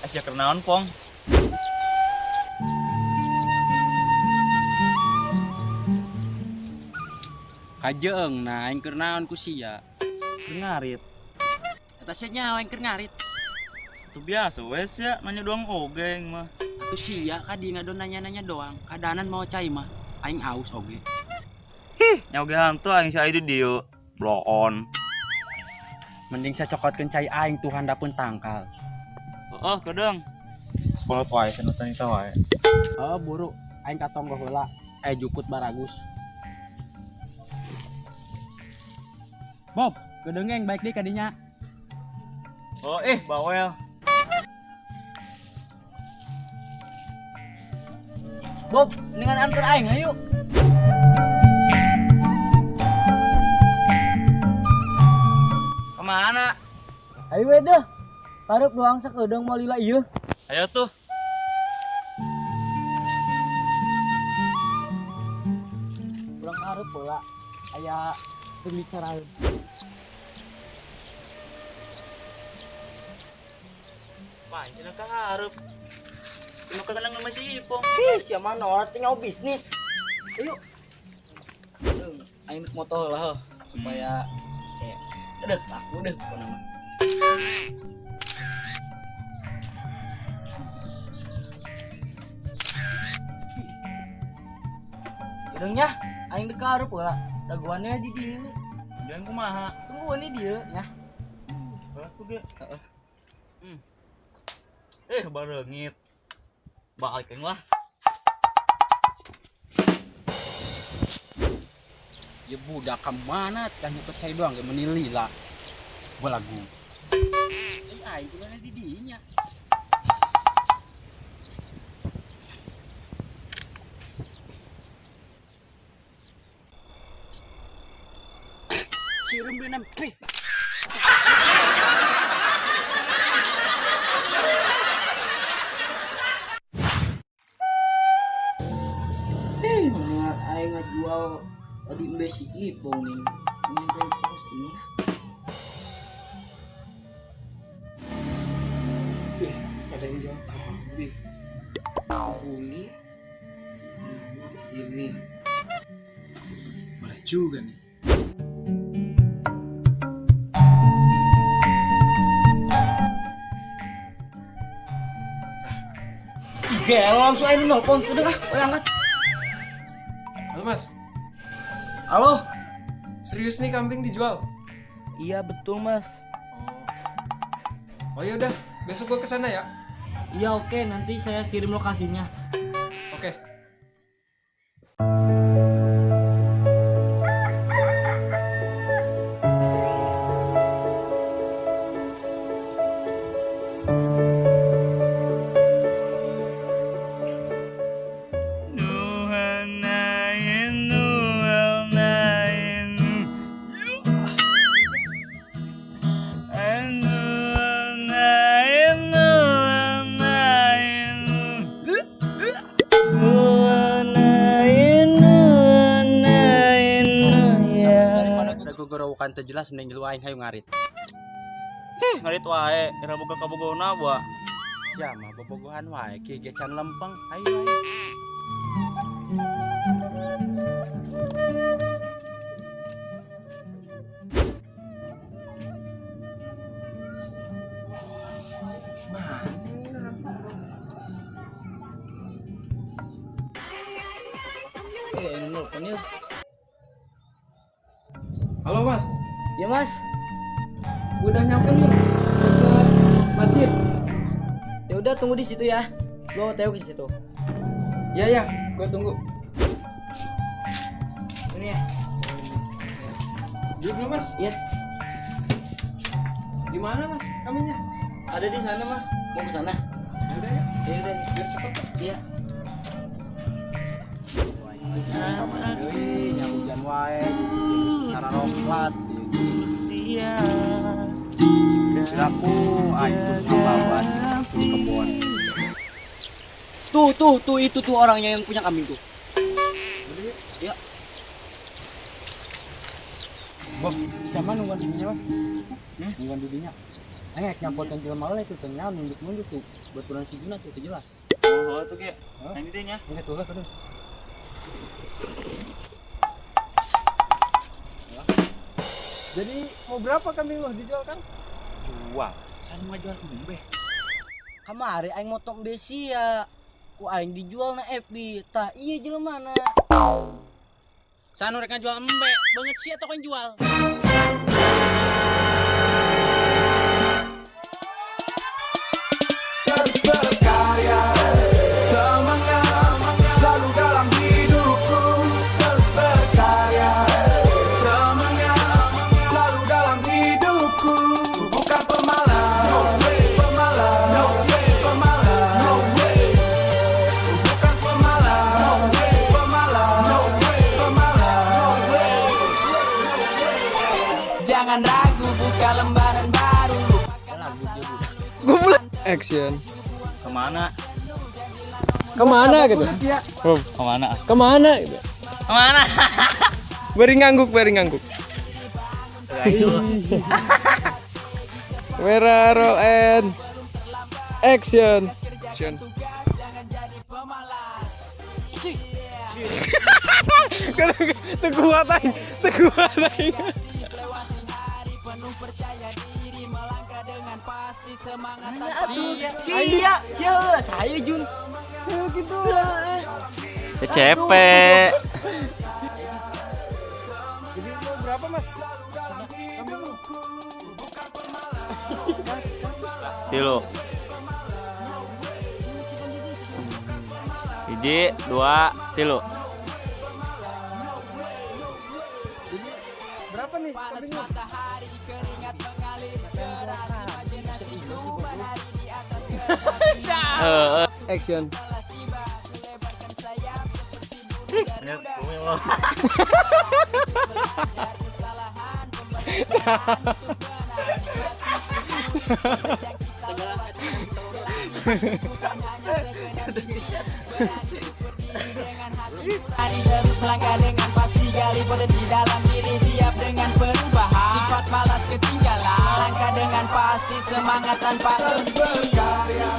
Sia keur naon, Pong? Kajeung nah aing keur naon ku sia. Keur ngarit. Eta sia nyaho aing keur ngarit. Itu biasa we sia nanya doang oge aing mah. Atuh sia ka dieu ngadon nanya-nanya doang. Kadanan mau cai mah aing haus oge. Hih, nya oge hantu aing sia di dieu. Bloon. Mending saya cokotkeun cai aing tuh handapun tangkal. Heeh, kedeung. Sekolah wae cenah tani wae. Oh, buru aing ka tonggoh heula. Jukut baragus. Bob, kedeung baik deui ka dinya. Oh, bawel. Bob, dengan antar aing ayo. Kemana? Ayo we deh. Karep doang sakedeung mau lila ieu. Ayo tuh. Urang karep heula. Aya pembicaraan. Pancen ka hareup. Cuma kenang sama si Ipong. Ih, sia mana orang teh nyawa bisnis. Ayo. Aing motor lah supaya kayak udah laku deh pokoknya mah. Gedungnya aing dek hareup heula. Dagoannya di dieu. Jangan kumaha. Tungguan di dieu nya. Batu ge. Heeh. Bareungit. Balik lah. Ya budak ka mana tah nyepet cai doang ge menili lah. Belagu. Cai aing kudu di dinya. Sirum deui nempe. Aing ngajual tadi embe si Ipong nih. Nyantai posting lah. Ih, ada yang jual kambing. Hubungi ini. Boleh juga nih. Gel langsung aja nelpon udah ah, oi angkat. Halo Mas. Halo. Serius nih kambing dijual? Iya betul Mas. Oh ya udah, besok gua kesana ya. Iya oke, nanti saya kirim lokasinya. Oke. Gorowokan teu jelas mending lu aing hayu ngarit. Hih, ngarit wae, era boga kabogona buah. Sia mah bobogohan wae kieu ge can lempeng, hayu aing. Nelponnya. Halo Mas. Ya Mas. Udah nyampe nih ke masjid. Ya udah tunggu di situ ya. Gua mau ke situ. Ya ya, gua tunggu. Ini ya. Duduk dulu Mas. Iya. Di mana Mas kambingnya? Ada di sana Mas. Mau ke sana? Ya udah ya. Ya udah. Biar cepet. Iya. Deui nya hujan wae, cara roklat. Kiraku aing tuh ngababat di kebon. Tuh tuh tuh itu tuh orangnya yang punya kambing tuh. Ya. Bob, siapa nungguan didinya, Bang? Nungguan didinya. Aing rek nyamperkeun jelema heula itu teh nya nunjuk-nunjuk tuh. Baturan si Juna tuh teu jelas. Oh, tuh ge. Aing teh nya. Ini tuh lah tuh. Jadi mau berapa kambing lo dijual kan? Jual. Saya mau jual embe. Kamari aing motong besi ya. Ku aing dijual na FB. Tah iya jelema na. Sanu rek ngajual embe, banget sih atau kan jual. Terus berkarya, semangat selalu dalam hidupku. Terus berkarya, semangat selalu dalam hidupku. Ku bukan pemalas, pemalas, pemalas. Ku bukan pemalas, pemalas, pemalas. Jangan ragu buka lembaran baru. Action. Kemana? Kemana gitu? Oh, Kemana? kemana gitu? Kemana? Beri ngangguk, beri ngangguk. Kamera roll and action. Action. Teguh aing, teguh aing. Sia, sia, saya Jun. Gitu. CCP. Jadi mau berapa mas? Tilu. Hiji, dua, tilu. Berapa nih kambingnya? Heeh. Action. Hari terus melangkah dengan pasti, gali potensi dalam diri, siap dengan perubahan. Sifat malas ketinggalan, melangkah dengan pasti, semangat tanpa Terus berkarya.